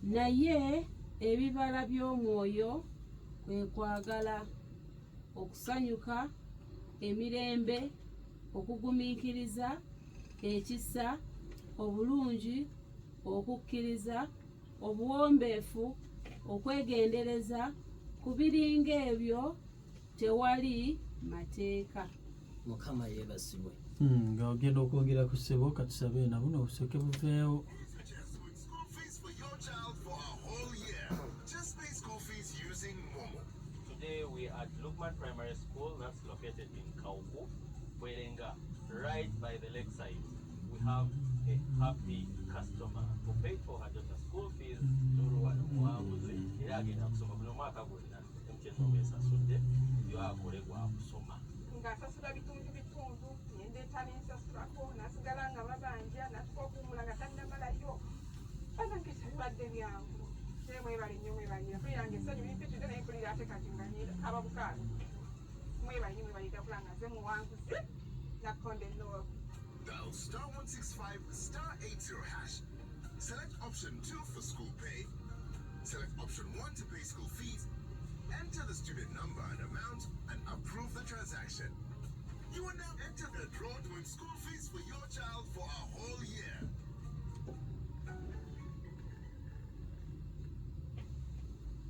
naye ebibala by'omwoyo kwe kwagala, okusanyuka, emirembe, okugumiikiriza, ekisa, obulungi, okukkiriza, obuwombeefu, okwegendereza. Ku biringa ebyo tewali mateeka. Mukama yeebazibwe. Nga ogenda okwongera ku ssebo, katusabe nabuno obusoke buveewo. Here's a chance to win school fees for your child for a whole year. Just pay school fees using Momo. Today we are at Lukman Primary School, that's located in Kauku, Bwerenga, right by the lakeside. We have a happy customer who paid for her daughter's school fees. Lulu wano muwanguzi era agenda kusoma guno omwaka gwonna. MTN Momo esasudde yo akole gwa kusoma. Ng'asasula bitundu bitundu, nendeeta nensasulako, nasigala nga babanja, natuka okuwumula nga tannamalayo. Banange, tebibadde byangu, naye mwebale nnyo, mwebale. Mpulira nga essanyu limpitidde, naye mpulira ate kati nga kaba bukaalo. Mwebale nnyo, mwebale ddala nga nze muwanguzi Nakonde Noel. Dial star 165 star 80 hash. Select option 2 for school pay. Select option 1 to pay school fees. Enter the student number and amount and approve the transaction. You are now entered the draw to win school fees for your child for a whole year.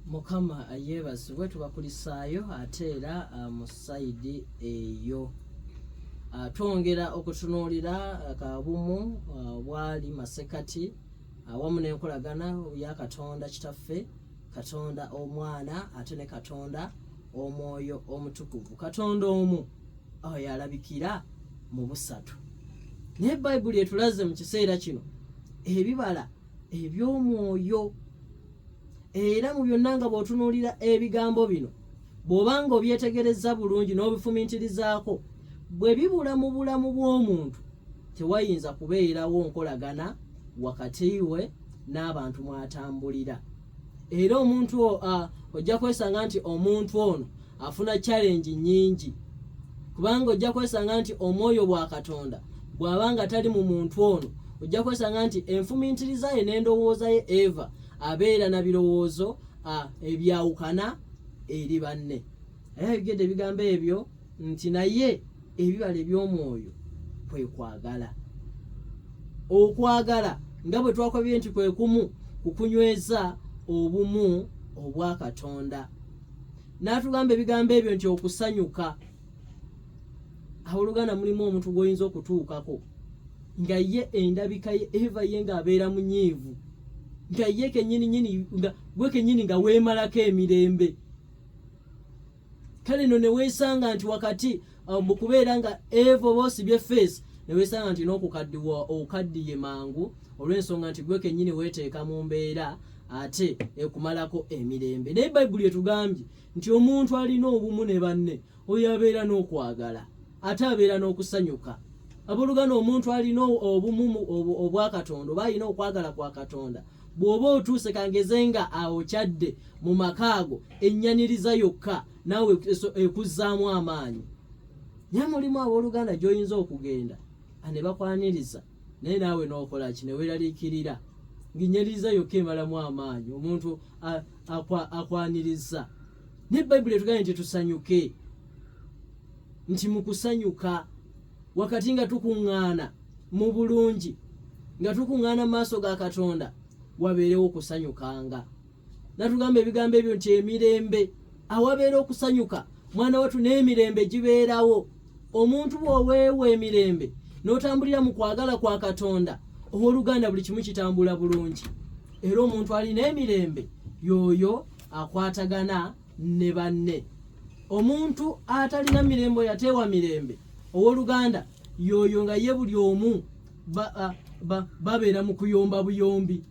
Mukama yeebazibwe. Tubakulisaayo ate era mu side eyo. Twongera okutunuulira kabumu bwali masekati awamu n'enkolagana ya Katonda Kitaffe, Katonda Omwana, ate ne Katonda Omwoyo Omutukuvu. Katonda omu awo yalabikira mu busatu, naye Bayibuli etulaze mu kiseera kino ebibala eby'omwoyo. Era mu byonna nga bw'otunuulira ebigambo bino, bw'obanga obyetegereza bulungi n'obifumintirizaako, bwe bibula mu bulamu bw'omuntu, tewayinza kubeerawo nkolagana. wakati we n'abantu mw'atambulira. Era omuntu ojja kwesanga nti omuntu ono afuna challenge nnyingi, kubanga ojja kwesanga nti omwoyo bwa Katonda bw'aba nga tali mu muntu ono, ojja kwesanga nti enfumintiriza ye n'endowooza ye Eva abeera na birowoozo ebyawukana eri banne. Naye ayogedde ebigambo ebyo nti naye ebibala eby'omwoyo kwe kwagala. Okwagala nga bwe twakwabye nti kwe kumu ku kunyweza obumu obwa Katonda. N'atugamba ebigambo ebyo nti okusanyuka. Abooluganda, mulimu omuntu gw'oyinza okutuukako nga ye endabika ye Eva ye ng'abeera munyiivu, nga ye kennyini nnyini, nga gwe kennyini nga weemalako emirembe. Kale nno ne weesanga nti wakati mu kubeera nga Eva oba osibye feesi, ne weesanga nti n'okukaddiwa okaddiye mangu, olw'ensonga nti gwe kennyini weeteeka mu mbeera ate ekumalako emirembe. Naye Bayibuli etugambye nti omuntu alina obumu ne banne oyo abeera n'okwagala ate abeera n'okusanyuka. Abooluganda, omuntu alina obumu obwa Katonda oba alina okwagala kwa Katonda, bw'oba otuuse kangeze nga awo kyadde mu maka ago, ennyaniriza yokka naawe ekuzzaamu amaanyi. Naye mulimu abooluganda gy'oyinza okugenda ne bakwaniriza, naye naawe n'okola ki? Ne weeraliikirira ng'ennyaniriza yokka emalamu amaanyi omuntu akwaniriza. Naye Bayibuli etugambye nti tusanyuke, nti mu kusanyuka wakati nga tukuŋŋaana mu bulungi, nga tukuŋŋaana mu maaso ga Katonda, wabeerewo okusanyukanga. Natugamba ebigambo ebyo nti emirembe, awabeera okusanyuka mwana wattu n'emirembe gibeerawo. Omuntu bw'oweewa emirembe n'otambulira mu kwagala kwa Katonda, owooluganda, buli kimu kitambula bulungi. Era omuntu alina emirembe y'oyo akwatagana ne banne. Omuntu atalina mirembe, oyo ateewa mirembe, owooluganda, y'oyo nga ye buli omu babeera mu kuyomba buyombi.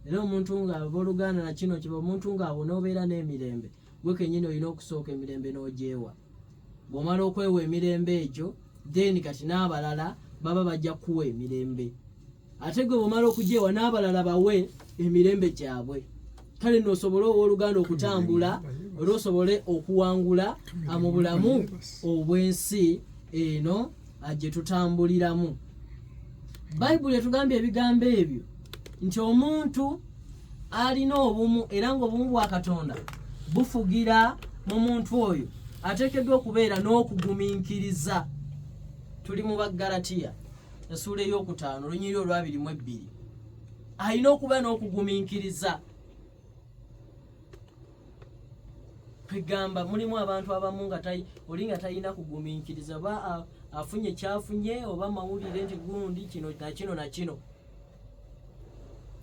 Era omuntu nga abooluganda na kino kiba omuntu ng'awo n'obeera n'emirembe, gwe kennyini olina okusooka emirembe n'ogyewa. Bw'omala okwewa emirembe egyo, then kati n'abalala baba bajja kukuwa emirembe. Ate gwe bw'omala okugyewa, n'abalala bawe emirembe gyabwe. Kale nno osobole, owooluganda, okutambula era osobole okuwangula mu bulamu obw'ensi eno gye tutambuliramu. Bayibuli etugambye ebigambo ebyo nti omuntu alina obumu, era ng'obumu bwa Katonda bufugira mu muntu oyo, ateekeddwa okubeera n'okugumiikiriza. Tuli mu Baggalatiya essuula ey'okutaano, olunyiriri olwabiri mu bbiri. Alina okuba n'okugumiikiriza. Kwegamba mulimu abantu abamu nga oli nga talina kugumiikiriza, oba afunye kyafunye oba mawulire nti gundi kino nakino nakino,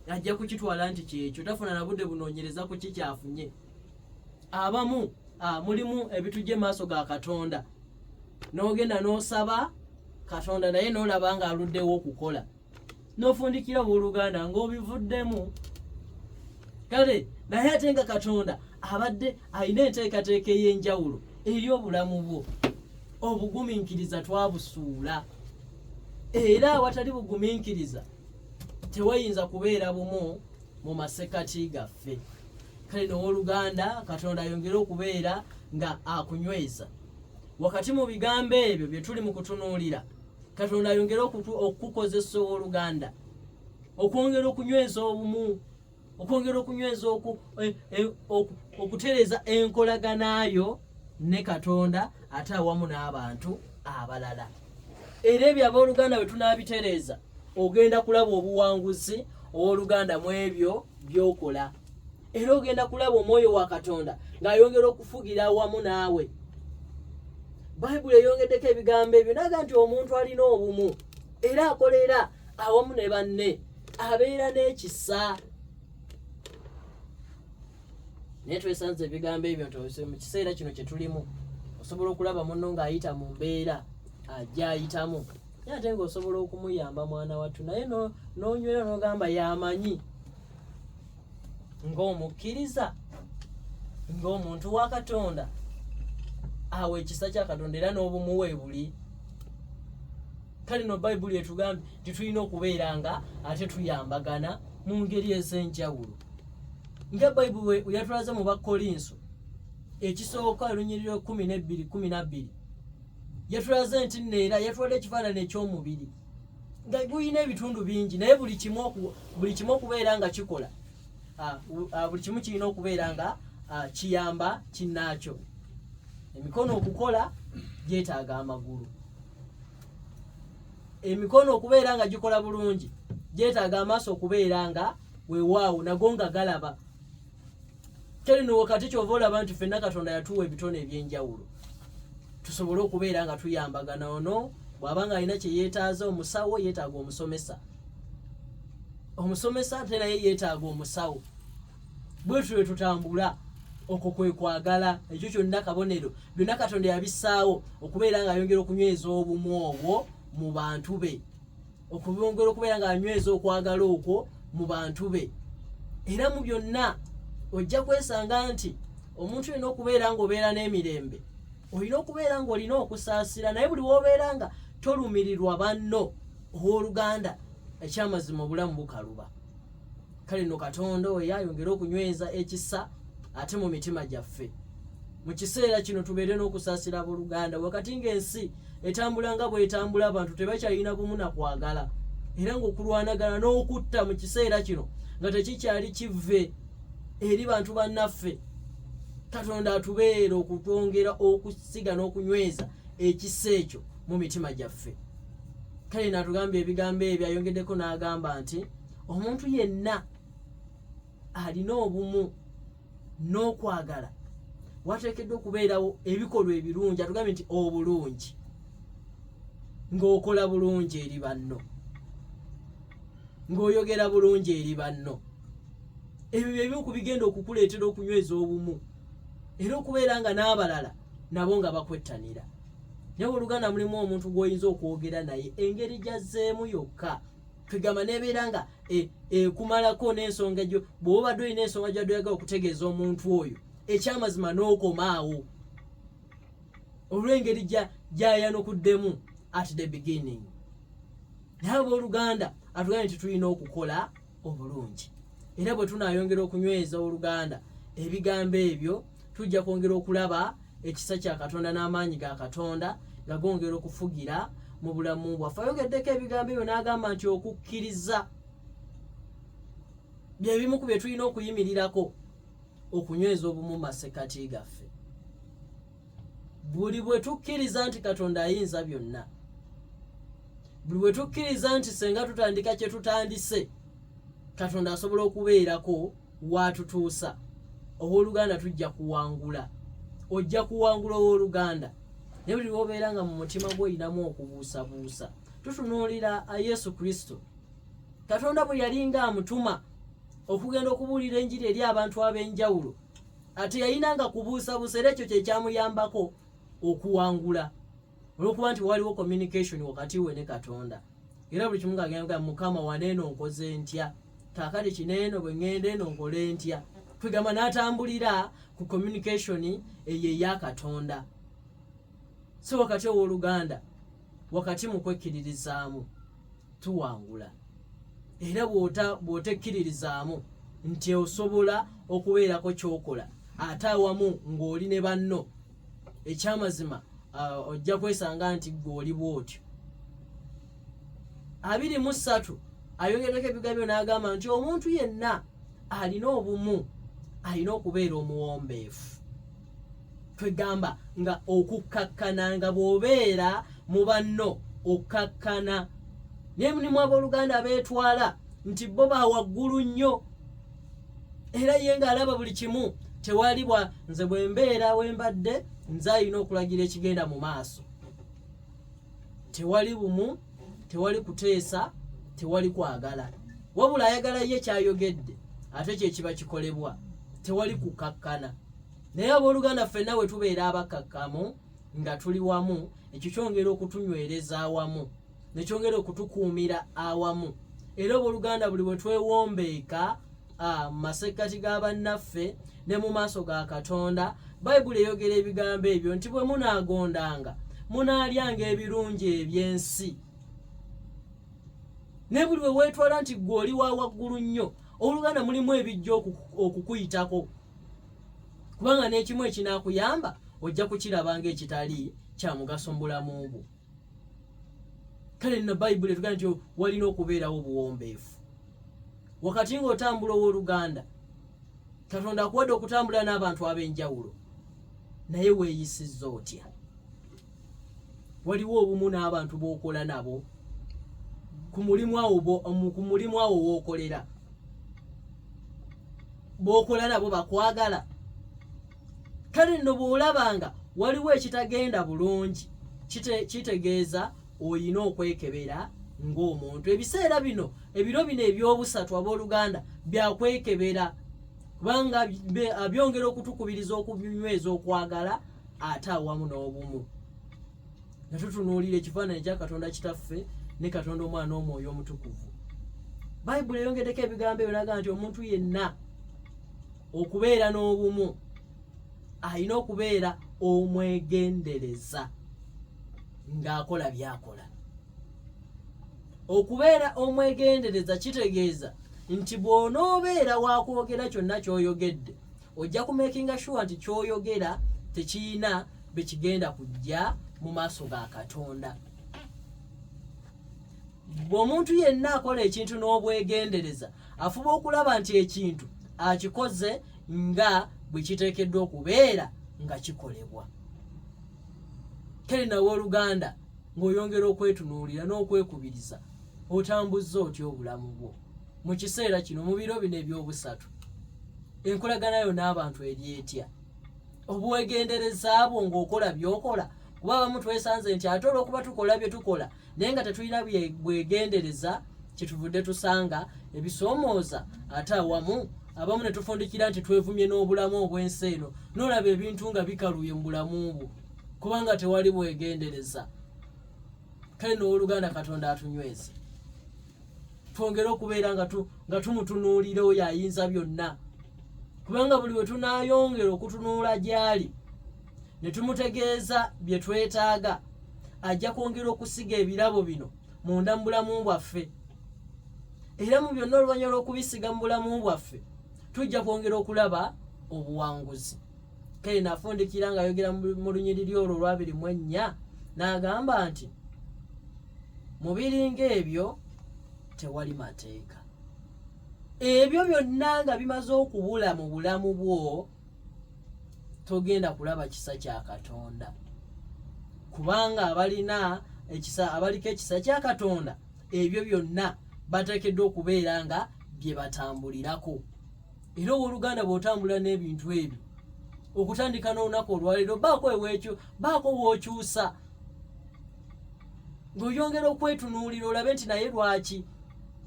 ajja kukitwala nti kyekyo, tafuna na budde bunoonyereza ku ki kyafunye. Abamu mulimu ebitujja emaaso ga Katonda, n'ogenda n'osaba Katonda, naye n'olaba ng'aluddewo okukola, n'ofundikira, owooluganda, ng'obivuddemu. Kale naye ate nga Katonda abadde alina enteekateeka ey'enjawulo eri obulamu bwo. Obugumiikiriza twabusuula, era awatali bugumiikiriza tewayinza kubeera bumu mu masekati gaffe. Kale nowooluganda, Katonda ayongere okubeera nga akunyweza wakati mu bigambo ebyo bye tuli mu kutunuulira. Katonda ayongere okukozesa, owooluganda, okwongera okunyweza obumu, okwongera okunyweza okutereeza enkolaganayo ne Katonda ate awamu n'abantu abalala. Era ebyo, abooluganda, bwe tunaabitereeza, ogenda kulaba obuwanguzi, owooluganda, mu ebyo by'okola, era ogenda kulaba omwoyo wa Katonda ng'ayongera okufugira awamu naawe. Bayibuli eyongeddeko ebigambo ebyo naga nti omuntu alina obumu era akolera awamu ne banne abeera n'ekisa. Naye twesanze ebigambo ebyo nti mu kiseera kino kye tulimu, osobola okulaba munno ng'ayita mu mbeera ajja ayitamu, naye ate ng'osobola okumuyamba, mwana wattu, naye n'onywera n'ogamba yamanyi ng'omukkiriza, ng'omuntu wa Katonda. Awo ekisa kya Katonda era n'obumu we buli. Kale no Bayibuli etugambye nti tulina okubeera nga ate tuyambagana mu ngeri ez'enjawulo, nga Bayibuli bwe yatulaze mu Bakkolinso ekisooka olunyiriri 12:12. Yatulaze nti nno era yatwala ekifaananyi eky'omubiri nga gulina ebitundu bingi, naye buli kimu okubeera nga kikola, buli kimu kirina okubeera nga kiyamba kinnaakyo. Emikono okukola gyetaaga amagulu, emikono okubeera nga gikola bulungi gyetaaga amaaso okubeera nga weewaawo nago nga galaba. Kale no wakati kyova olaba nti ffenna Katonda yatuwa ebitone ebyenjawulo tusobole okubeera nga tuyambagana. Ono bw'aba nga alina kye yeetaaza, omusawo yeetaaga omusomesa, omusomesa ate naye yeetaaga omusawo. Bwe tutyo tutambula. Okwo kwe kwagala. Ekyo kyonna kabonero, byonna Katonda yabissaawo okubeera nga ayongera okunyweza obumu obwo mu bantu be, okubongera okubeera nga anyweza okwagala okwo mu bantu be. Era mu byonna ojja kwesanga nti omuntu olina okubeera ng'obeera n'emirembe, olina okubeera ng'olina okusaasira, naye buli w'obeera nga tolumirirwa banno, owooluganda, ekyamazima obulamu bukaluba. Kale nno Katonda oyo ayongere okunyweza ekisa ate mu mitima gyaffe mu kiseera kino, tubeere n'okusaasira abooluganda. Wakati ng'ensi etambula nga bw'etambula, abantu tebakyalina bumu na kwagala, era ng'okulwanagana n'okutta mu kiseera kino nga tekikyali kive eri bantu bannaffe, Katonda atubeere okutwongera okusiga n'okunyweza ekisa ekyo mu mitima gyaffe. Kale naatugambye ebigambo ebyo, ayongeddeko n'agamba nti omuntu yenna alina obumu n'okwagala wateekeddwa okubeerawo ebikolwa ebirungi. Atugambye nti obulungi, ng'okola bulungi eri banno, ng'oyogera bulungi eri banno, ebyo byebimu ku bigenda okukuleetera okunyweza obumu era okubeera nga n'abalala nabo nga bakwettanira. Naye oluganda, mulimu omuntu gw'oyinza okwogera naye, engeri gy'azzeemu yokka kwegamba nebeera nga ekumalako n'ensonga gyo. Bw'oba obadde olina ensonga gy'adde oyagala okutegeeza omuntu oyo, ekyamazima n'okomaawo olw'engeri gy'ayanukuddemu at the beginning. Naye abooluganda, atugambye nti tulina okukola obulungi, era bwe tunaayongera okunyweza oluganda ebigambo ebyo, tujja kwongera okulaba ekisa kya Katonda n'amaanyi ga Katonda nga gongera okufugira mu bulamu bwaffe. Ayongeddeko ebigambo ebyo n'agamba nti okukkiriza bye bimu ku bye tulina okuyimirirako okunyweza obumu mu masekkati gaffe. Buli bwe tukkiriza nti Katonda ayinza byonna, buli bwe tukkiriza nti senga tutandika kye tutandise, Katonda asobola okubeerako waatutuusa, owooluganda, tujja kuwangula, ojja kuwangula, owooluganda. Naye buli lwobeera nga mu mutima gwo olinamu okubuusabuusa, tutunuulira Yesu Kristo. Katonda bwe yalinga amutuma okugenda okubuulira enjiri eri abantu ab'enjawulo, ate yayinanga kubuusabuusa, era ekyo kyekyamuyambako okuwangula, olwokuba nti waliwo communication wakati we ne Katonda. Era buli kimu ng'agenda, "Mukama, waneeno nkoze ntya? Kaakati kineeno bwe ŋŋenda eno nkole ntya?" Kwegamba n'atambulira ku communication eyo eya Katonda. So wakati, owooluganda, wakati mu kwekkiririzaamu tuwangula, era bw'otekkiririzaamu nti osobola okubeerako ky'okola ate awamu ng'oli ne banno, ekyamazima ojja kwesanga nti gwe oli bw'otyo. 23 ayongereko ebigambo n'agamba nti omuntu yenna alina obumu alina okubeera omuwombeefu. Twegamba nga okukkakkana, nga bw'obeera mu banno okkakkana. Naye mulimu abooluganda beetwala nti bo ba waggulu nnyo, era ye ng'alaba buli kimu tewali bwa nze bwe mbeera we mbadde nze alina okulagira ekigenda mu maaso. Tewali bumu, tewali kuteesa, tewali kwagala, wabula ayagala ye kyayogedde ate kyekiba kikolebwa. Tewali kukakkana. Naye abooluganda, ffenna bwe tubeera abakkakkamu nga tuli wamu, ekyo kyongera okutunywereza awamu nekyongera okutukuumira awamu. Era obooluganda, buli bwe twewombeeka mu masekkati ga bannaffe ne mu maaso ga Katonda, Bayibuli eyogera ebigambo ebyo nti bwe munaagondanga, munaalyanga ebirungi eby'ensi. Naye buli we weetwala nti ggwe oli wa waggulu nnyo, owooluganda, mulimu ebijja okukuyitako, kubanga n'ekimu ekinaakuyamba ojja kukiraba ng'ekitali kya mugaso mu bulamu bwo. Kale nno Bayibuli etugamba nti walina okubeerawo obuwombeefu wakati ng'otambula. Owooluganda, Katonda akuwadde okutambula n'abantu ab'enjawulo, naye weeyisizza otya? Waliwo obumu n'abantu b'okola nabo ku mulimu awo, ku mulimu awo w'okolera, b'okola nabo bakwagala? Kale nno bw'olabanga waliwo ekitagenda bulungi, kitegeeza olina okwekebera ng'omuntu. Ebiseera bino, ebiro bino ebyobusatu, abooluganda, byakwekebera, kubanga byongera okutukubiriza okunyweza okwagala ate awamu n'obumu, nga tutunuulira ekifaananyi kya Katonda Kitaffe ne Katonda Omwana n'Omwoyo Omutukuvu. Bayibuli eyongeddeko ebigambo ebyo naga nti omuntu yenna okubeera n'obumu alina okubeera omwegendereza ng'akola by'akola. Okubeera omwegendereza kitegeeza nti bw'onoobeera wakwogera kyonna ky'oyogedde, ojja kumakinga sure nti ky'oyogera tekiyina bekigenda kujja mu maaso ga Katonda. Bw'omuntu yenna akola ekintu n'obwegendereza, afuba okulaba nti ekintu akikoze nga bwe kiteekeddwa okubeera nga kikolebwa. Kale nawe oluganda, ng'oyongera okwetunuulira n'okwekubiriza, otambuzza otya obulamu bwo mu kiseera kino, mu biro bino ebyobusatu? Enkolagana yo n'abantu eri etya? Obwegendereza bwo ng'okola by'okola? Kuba abamu twesanze nti ate olw'okuba tukola bye tukola naye nga tetulina bwegendereza, kyetuvudde tusanga ebisoomooza, ate awamu abamu ne tufundikira nti twevumye n'obulamu obw'ensi eno, n'olaba ebintu nga bikaluye mu bulamu bwo kubanga tewali bwegendereza. Kale n'owoluganda, Katonda atunyweze, twongere okubeera nga tumutunuulira oyo ayinza byonna, kubanga buli we tunaayongera okutunuula gy'ali ne tumutegeeza bye twetaaga, ajja kwongera okusiga ebirabo bino munda mu bulamu bwaffe. Era mu byonna, oluvannyuma lw'okubisiga mu bulamu bwaffe, tujja kwongera okulaba obuwanguzi. Kale nafundikira ng'ayogera mu lunyiriri olwo olwa 24 n'agamba nti mu biringa ebyo tewali mateeka. Ebyo byonna nga bimaze okubula mu bulamu bwo, togenda kulaba kisa kya Katonda, kubanga abalina ekisa, abaliko ekisa kya Katonda, ebyo byonna bateekeddwa okubeera nga bye batambulirako. Era owooluganda, bw'otambula n'ebintu ebyo okutandika n'olunaku olwaleero, baako ewekyo, baako w'okyusa ng'oyongera okwetunuulira, olabe nti naye lwaki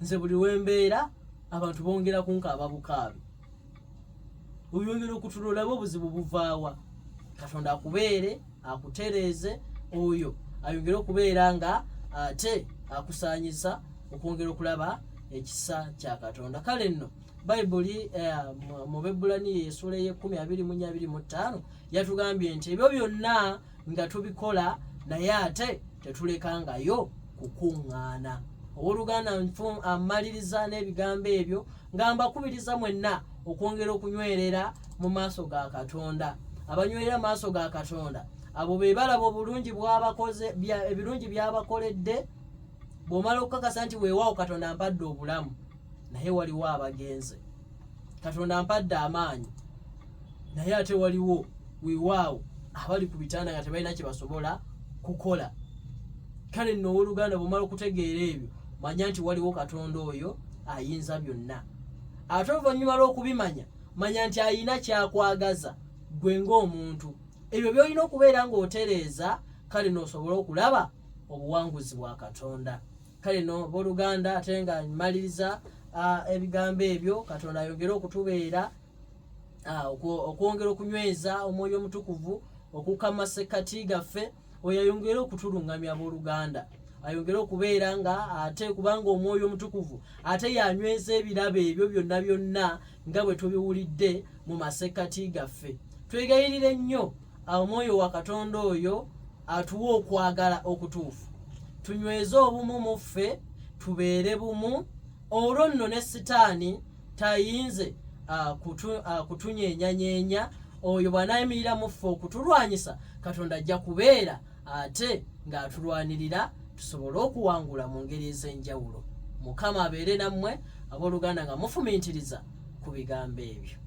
nze buli wembeera abantu bongera kunkaaba bukaabi? Oyongera okutula, olabe obuzibu buvaawa. Katonda akubeere, akutereeze, oyo ayongere okubeera nga ate akusaanyiza okwongera okulaba ekisa kya Katonda. Kale nno Bayibuli mu Bebbulaniya essuula ey'ekumi 24 25 yatugambye nti ebyo byonna nga tubikola, naye ate tetulekangayo kukuŋŋaana. Owooluganda, amaliriza n'ebigambo ebyo nga mbakubiriza mwenna okwongera okunywerera mu maaso ga Katonda. Abanywerera mu maaso ga Katonda, abo be balaba obulungi bwabakoze, ebirungi byabakoledde. Bw'omala okukakasa nti weewaawo, Katonda ampadde obulamu, naye waliwo abagenze, Katonda ampadde amaanyi, naye ate waliwo weewaawo abali ku bitanda nga tebalina kye basobola kukola. Kale nno owooluganda, bw'omala okutegeera ebyo, manya nti waliwo Katonda oyo ayinza byonna. Ate oluvannyuma lw'okubimanya, manya nti ayina kyakwagaza gwe ng'omuntu, ebyo by'olina okubeera ng'otereeza, kale n'osobole okulaba obuwanguzi bwa Katonda. Kale no booluganda, ate nga mmaliriza ebigambo ebyo, Katonda ayongere okutubeera, okwongera okunyweza Omwoyo Omutukuvu okukka mu masekkati gaffe, oyo ayongere okutulungamya, abooluganda, ayongere okubeera nga ate, kubanga Omwoyo Omutukuvu ate yanyweza ebirabo ebyo byonna byonna nga bwe tubiwulidde mu masekkati gaffe. Twegayirire nnyo Omwoyo wa Katonda oyo atuwa okwagala okutuufu, tunyweze obumu mu ffe. Tubeere bumu, olwo nno ne Sitaani tayinze kutunyeenyanyeenya. Oyo bw'anaayimirira mu ffe okutulwanyisa, Katonda ajja kubeera ate ng'atulwanirira tusobole okuwangula mu ngeri ez'enjawulo. Mukama abeere nammwe, abooluganda, nga mufumintiriza ku bigambo ebyo.